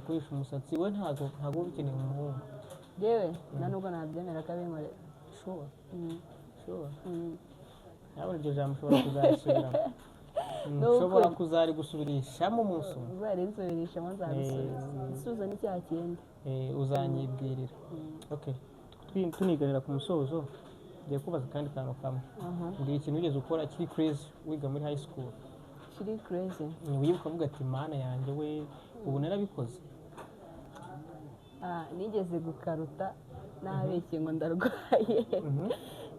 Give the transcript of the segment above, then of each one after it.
agukoresha umusatsi. We ntabwo uba ukeneye umuhungu? Yewe, nta nubwo nabyemera ko abinkorera. Sure? Sure? Mm. Nabona iryo jambo ushobora kuzarisubiramo. Ni ukuri. Ushobora kuzarigusubirishamo umunsi umwe. Uzarinsubirishamo, nzabisubiza. Igisubizo ni cya kindi. Uzanyibwirira. Okay. Tuniganira ku musozo, ngiye kubaza akandi kantu kamwe. Mbwira ikintu wigeze ukora kiri crazy wiga muri high school. Kiri crazy? Wibuka ukavuga ati: "Mana yanjye we, ubu narabikoze." Ah, nigeze gukaruta nabeshye ngo ndarwaye.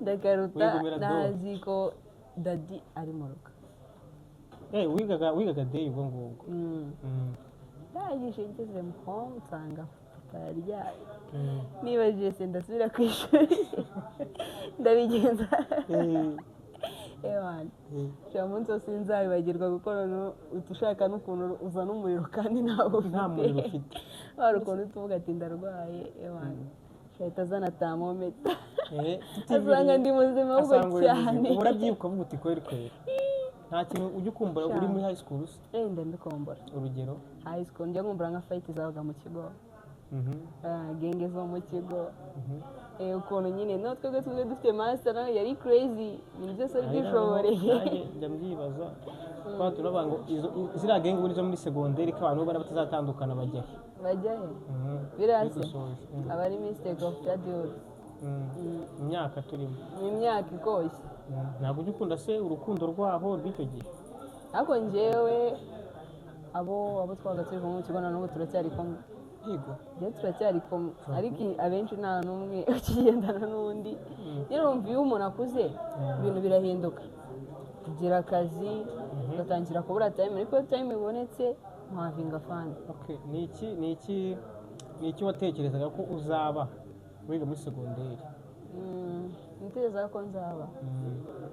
Ndakaruta. Wigumira do. Nazi ko daddy ari mu rugo. Wigaga day ubwo ngubwo? Mm. Ndangije ngeze mu home nsanga papa yaryaye. Nibajije se ndasubira ku ishuri ndabigenza? Ewana, uwo munsi wose sinzabibagirwa, kuko noneho uhita ushaka n'ukuntu uzana umuriro kandi ntawo ufite. Nta muriro ufite. Wari ukuntu uhita uvuga ati: "Ndarwaye." Ewana, ahita azana thermomètre, asanga ndi muzima ahubwo Asanga uri muzima. cyane. Ubu urabyibuka uvuga uti: "Kweri kweri." Nta kintu ujya ukumbura uri muri high school se? Ndabikumbura. Urugero? High school njya nkumbura nka fight zabaga mu kigo. Ah, gang zo mu kigo. Ukuntu nyine no twebwe dufite master nawe yari crazy, ibintu byose ari byishoboreye. Nanjye njya mbyibaza, twaba turavuga ngo ziriya gang ubundi zo muri segonderi, ko abantu bari batazatandukana, bajya he? Bajya he? Biriya se? Bidusoje. Aba ari mistake of childhood. Imyaka turimo. Ni imyaka ikoshye. Ntabwo ujya ukunda se urukundo rwaho rw'icyo gihe? Ariko njyewe abo twabaga turi kumwe mu kigo na n'ubu turacyari kumwe. Yego. Njyewe turacyari kumwe, ariko abenshi nta n'umwe ukigendana n'undi. Nyine urumva iyo umuntu akuze ibintu birahinduka, ugira akazi, ugatangira kubura time, ariko iyo time ibonetse muhavinga fun. Okay. Ni iki watekerezaga ko uzaba wiga muri segonderi? Ntekereza ko nzaba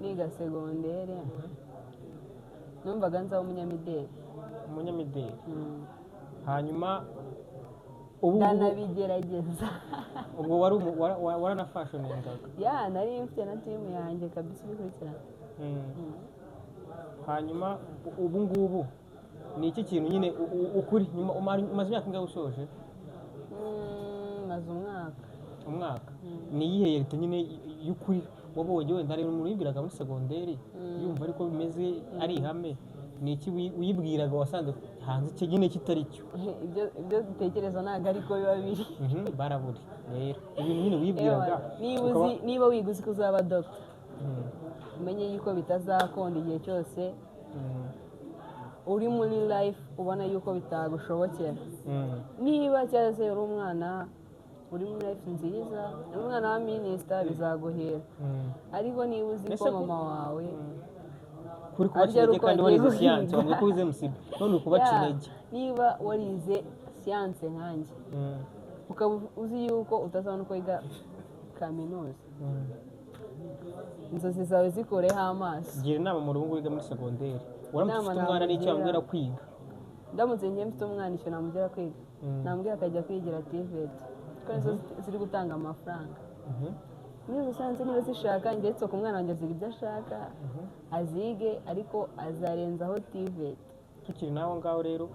niga segonderi, numvaga nzaba umunyamideli. Umunyamideli? Mm. Hanyuma ubu ngubu? Ndanabigerageza. Ubwo wari waranafashioningaga? Ya, nari mfite na team yanjye kabisa ibikurikirana. Hanyuma ubu ngubu ni iki kintu nyine ukuri nyuma umaze imyaka ingahe usoje? Maze umwaka. Umwaka. Ni iyihe réalité nyine y'ukuri wabonye? Wenda hari umuntu wibwiraga muri segonderi yumva ariko bimeze, ari ihame. Ni iki wibwiraga wasanze hanze icyo nyine kitari cyo? Ibyo dutekereza ntabwo ariko biba biri. Baraburi rero ibintu nyine wibwiraga. Niba uzi, niba wiga uzi ko uzaba doctor, umenye yuko bitazakunda igihe cyose uri muri life ubona yuko bitagushobokera. Niba cyangwa se uri umwana uri muri life nziza, uri umwana wa minisita, bizaguhira. Ariko niba uzi ko Mbese mama wawe kuri kubaca arya ari intege uko kandi wagiye warize siyanse, guhiga. wavuga ko wize musibe none uri kubaca intege. Niba warize siyanse nkanjye, ukaba uzi yuko utazabona uko wiga kaminuza, inzozi zawe zikureho amaso. Gira inama mu rugo wiga muri segonderi, uramutse Inama ufite umwana n'icyo namugira- wamubwira kwiga? Ndamutse ngiye mfite umwana, icyo namugira kwiga, namubwira akajya kwigira TVET, kuko nizo ziri gutanga amafaranga. Niba usanze niba zishaka, ndetse ku mwana wanjye aziga ibyo ashaka, azige, ariko azarenzaho TVET. Tukiri n'aho ngaho rero,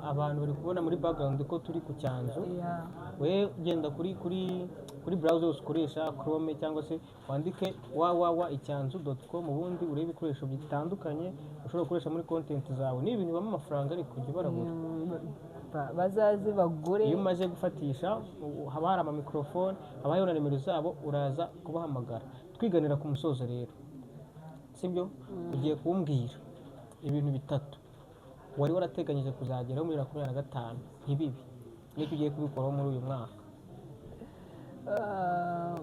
abantu bari kubona muri background ko turi ku Cyanzu. We genda kuri browser yose ukoresha, Chrome cyangwa se wandike www.icyanzu.com, ubundi urebe ibikoresho bitandukanye ushobora gukoresha muri content zawe. Ni ibintu bibamo amafaranga, ariko ujya ubarabura. Bazaze bagure. Iyo umaze gufatisha, haba hari amamikorofone, haba hariho na nimero zabo, uraza kubahamagara. Twiganira ku musozo rero, sibyo? Ugiye kumbwira ibintu bitatu wari warateganyije kuzageraho muri 2025 ntibibe, n'icyo ugiye kubikoraho muri uyu mwaka. Ah,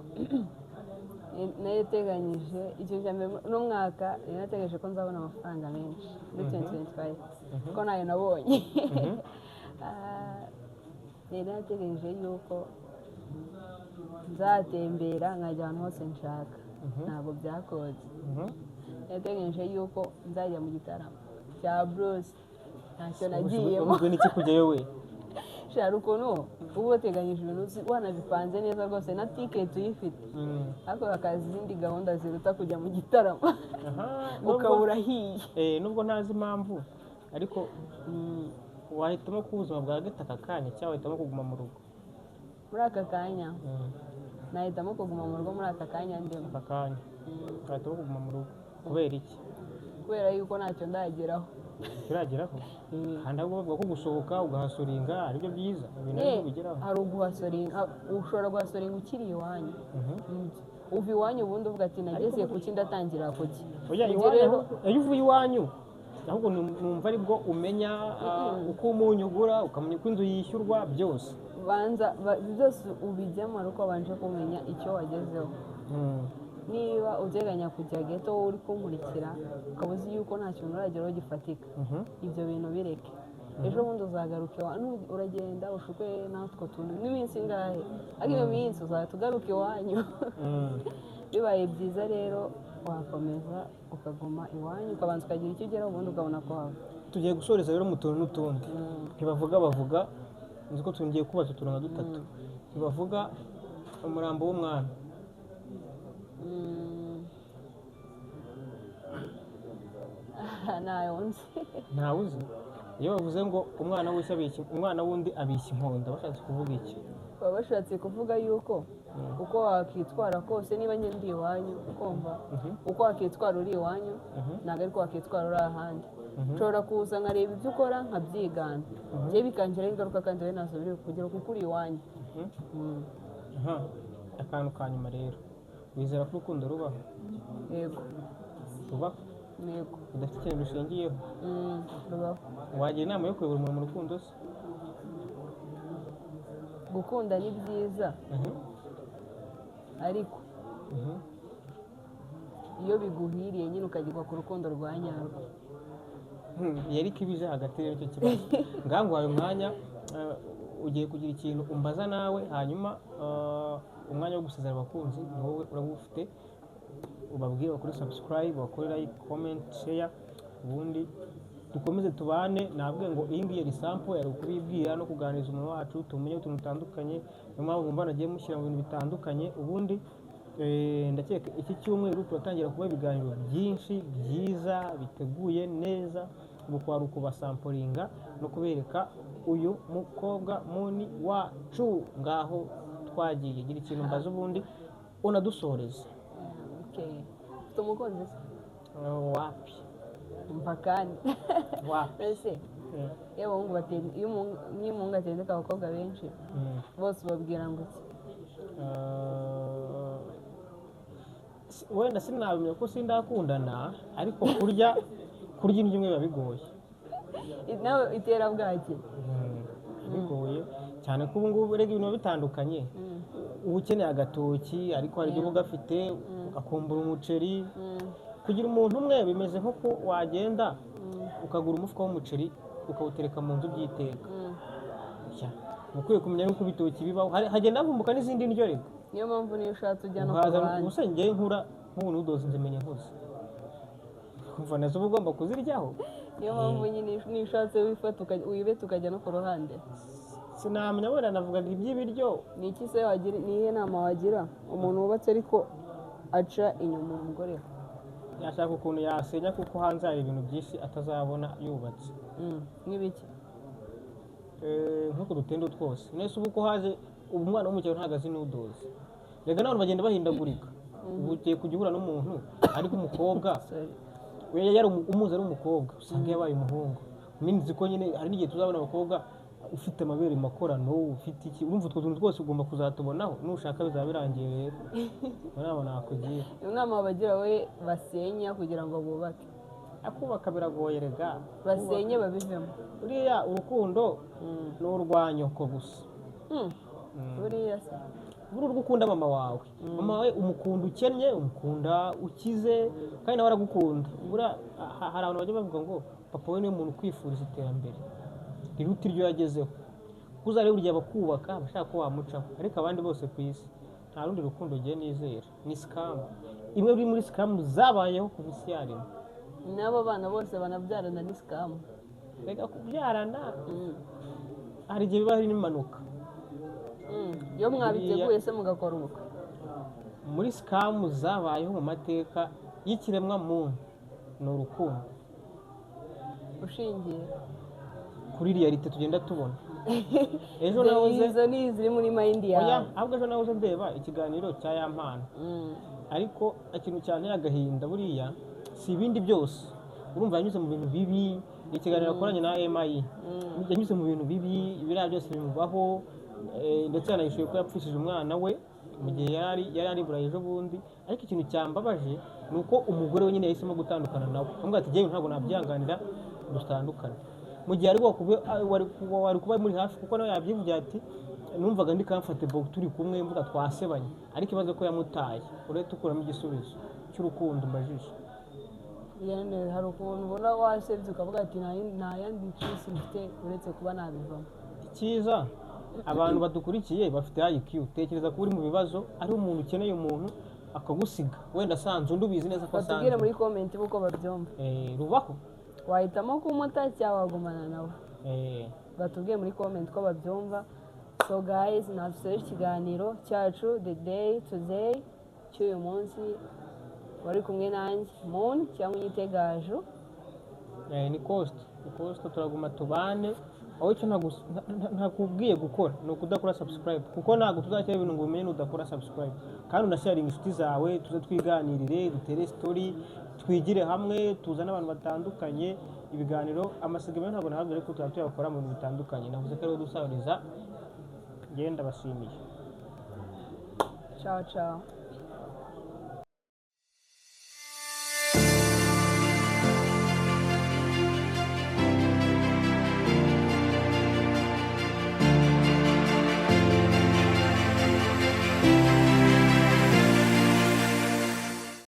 nari nateganyije icyo cya mbere uno mwaka, nari nateganyije ko nzabona amafaranga menshi muri 2025, ko nayo nabonye. Ah, nari nateganyije yuko nzatembera nkajya ahantu hose nshaka, ntabwo byakunze. Nateganyije yuko nzajya mu gitaramo cya Bruce, ntacyo nagiyemo. Wabuzwe n'iki kujyayo we? Shara ukuntu uba wateganyije ibintu wanabipanze neza rwose, na ticket uyifite, ariko hakaza izindi gahunda ziruta kujya mu gitaramo, Aha, ukaba urahiye. Nubwo ntazi impamvu, ariko Wahitamo kuba ubuzima bwa ghetto aka kanya cyangwa wahitamo kuguma mu rugo? Muri aka kanya nahitamo kuguma mu rugo muri aka kanya ndimo. Aka kanya wahitamo kuguma mu rugo kubera iki? Kubera yuko ntacyo ndageraho. Turageraho kandi ahubwo bavuga ko gusohoka ugahustlinga aribyo byiza, ibintu aribyo bigeraho. Hari uguhustlinga, ushobora guhustlinga ukiri iwanyu. Uva iwanyu ubundi uvuga ati nageze kuki, ndatangira kuki. Oya, Ibyo iwanyu rero iyo uvuye iwanyu ahubwo numva aribwo umenya uko umunyu ugura, ukamenya uko inzu yishyurwa, byose. Banza byose ubijyamo ari uko wabanje kumenya icyo wagezeho. Niba uteganya kujya ghetto, wowe uri kunkurikira ukaba uzi yuko nta kintu urageraho gifatika, ibyo bintu bireke. Ejo bundi uzagaruka iwanyu, uragenda ushukwe n'utwo tuntu n'iminsi ingahe, ariko iyo minsi uzahita ugaruka iwanyu. Bibaye byiza rero wakomeza ukaguma iwanyu, ukabanza ukagira icyo ugeraho, ubundi ukabona ko wava. Tugiye gusoreza rero mu tuntu n'utundi. Ntibavuga bavuga, nzi ko tugiye kubaza utuntu nka dutatu. Ntibavuga umurambo w'umwami. Ntayo nzi. Ntawe uzi? Iyo bavuze ngo umwana w'ushya abishya, umwana w'undi abishya inkonda, bashatse kuvuga iki? Baba bashatse kuvuga yuko uko wakitwara kose, niba njye ndi iwanyu, ukumva uko wakitwara uri iwanyu ntabwo ariko wakitwara uri ahandi. Nshobora kuza nkareba ibyo ukora nkabyigana, njye bikangiraho ingaruka, kandi wowe ntazo biri kugera kuko uri iwanyu. Aha. Akantu ka nyuma rero, wizera ko urukundo rubaho? Yego. Rubaho? Yego. Rudafite ikintu rushingiyeho? Rubaho. Wagira inama yo kuyobora umuntu mu rukundo se? Gukunda ni byiza, ariko iyo biguhiriye nyine ukagirwa ku rukundo rwa nyarwo. Yari ibije hagati rero icyo kibazo. Ngaho nguhaye umwanya, ugiye kugira ikintu umbaza nawe, hanyuma umwanya wo gusezera abakunzi ni wowe uraba ufite, ubabwire bakore subscribe, bakore like, comment, share, ubundi dukomeze tubane. Nabwiye ngo iyi ngiyi yari sample, yari ukubibwira no kuganiriza umuntu wacu, tumenye utuntu dutandukanye. Niyo mpamvu mwumva nagiye mushyira mu bintu bitandukanye. Ubundi ndakeka iki cyumweru turatangira kuba ibiganiro byinshi byiza biteguye neza. Ubu kwari ukubasamplinga no kubereka uyu mukobwa muni wacu. Ngaho twagiye, gira ikintu mbaza ubundi unadusoreze. Okay. Ufite umukunzi se? Wapi. Umva kandi. Wapi. Ese iyo abahungu batenda, iyo nk'iyo umuhungu atendeka abakobwa benshi bose ubabwira ngo iki? Wenda sinabimenya kuko sindakundana, ariko kurya indyo imwe biba bigoye. Nawe itera bwaki. Bigoye cyane ko ubu ngubu rega ibintu biba bitandukanye. Uba ukeneye agatoki, ariko hari igihe uba ugafite ugakumbura umuceri. Kugira umuntu umwe bimeze nk'uko wagenda ukagura umufuka w'umuceri ukawutereka mu nzu by'iteka. Ya, uba ukwiye kumenya yuko ibitoki bibaho. Hagenda havumbuka n'izindi ndyo rega. Niyo mpamvu niyo ushatse ujya no ku Uhaza ruhande. Ubusa njyewe nkura nk'ubu noodles nzimenya nkuze, kumva nazo uba ugomba kuziryaho. Niyo mpamvu nyine niyo ushatse wifata wibeta ukajya no ku ruhande. Sinamenya, wenda navugaga iby'ibiryo. Ni iki se wagira, ni iyihe nama wagira umuntu wubatse ariko aca inyuma umugore we? Yashaka ukuntu yasenya, kuko hanze hari ibintu byinshi atazabona yubatse. Nk'ibiki? Nk'uko dutendo twose nese ubu ko haje ubu, umwana wo mu cyaro ntabwo azi noodles. Rega n'abantu bagenda bahindagurika. Ubu ugiye kujya uhura n'umuntu ariko umukobwa Sorry. we yari umuzi ari umukobwa, usanga yabaye umuhungu. Nzi ko nyine hari n'igihe tuzabona abakobwa ufite amabere makorano, ufite iki, urumva utwo tuntu twose ugomba kuzatubonaho nushaka bizaba birangiye. Rero iyo nama nakugira. Inama wabagira we, basenya kugira ngo bubake? Akubaka biragoye rega. Basenye babivemo. Uriya urukundo ni urwa nyoko gusa. Buriya se? Buri urwo ukunda mama wawe, mama wawe umukunda ukennye, umukunda ukize, kandi nawe aragukunda. Buriya hari abantu bajya bavuga ngo papa we niwe muntu ukwifuriza iterambere riruta iryo yagezeho, kuko uzarebe burya abakubaka abashaka ko wamucaho, ariko abandi bose ku isi nta rundi rukundo ugiye nizera, ni scam imwe uri muri scam zabayeho kuva isi yaremwa. N'abo bana bose banabyarana ni scam. Reka, kubyarana hari igihe biba hari n'impanuka. Iyo mwabiteguye se mugakora ubukwe? Muri scam zabayeho mu mateka y'ikiremwa muntu ni urukundo. Ushingiye? Kuri réalité tugenda tubona ejo nahoze Izo ni iziri muri mind Oya, yawe. ahubwo ejo nahoze ndeba ikiganiro cya Yampano. Ariko ikintu cyanteye agahinda buriya si ibindi byose. Urumva yanyuze mu bintu bibi, ni ikiganiro yakoranye na MI. Yanyuze mu bintu bibi, biriya byose bimubaho, ndetse yanahishuye ko yapfushije umwana we mu gihe yari ari Burayi ejo bundi. Ariko ikintu cyambabaje ni uko umugore we nyine yahisemo gutandukana nawe, akamubwira ati: "Jyewe ntabwo nabyihanganira, dutandukane." Mu gihe ari wari kuba muri hafi, kuko nawe yabyivugira ati: "Numvaga ndi comfortable turi kumwe, mvuga twasebanye." Ariko ikibazo ko yamutaye. Urahita ukuramo igisubizo cy'urukundo mbajije. Yene, hari ukuntu ubona wasebye ukavuga ati: Nta yandi choice mfite uretse kuba nabivamo." Icyiza, abantu badukurikiye bafite IQ. Tekereza ko uri mu bibazo, ari umuntu ukeneye, umuntu akagusiga, wenda asanze undi, ubizi neza ko asanze Batubwire muri comment uko babyumva. Rubaho. Wahitamo kumuta cyangwa wagumana nawe? Batubwiye muri comment ko babyumva. So guys, nadusoje ikiganiro cyacu, the day today, cy'uyu munsi. Wari kumwe nanjye Moon, cyangwa unyite Gaju. Ni cost, ni cost. Turaguma tubane. Aho icyo ntakubwiye gukora ni ukudakora subscribe, kuko ntabwo tuzashyira ibintu ngo ubimenye nudakora subscribe. Kandi unasharinga inshuti zawe, tuze twiganirire, dutere story, twigire hamwe, tuzane abantu batandukanye, ibiganiro, amasegonda ntabwo nahabwa, ariko tuba tuyakora mu bintu bitandukanye. Navuze ko ariwo dusabiriza. Ngenda bashimiye. Ciao ciao.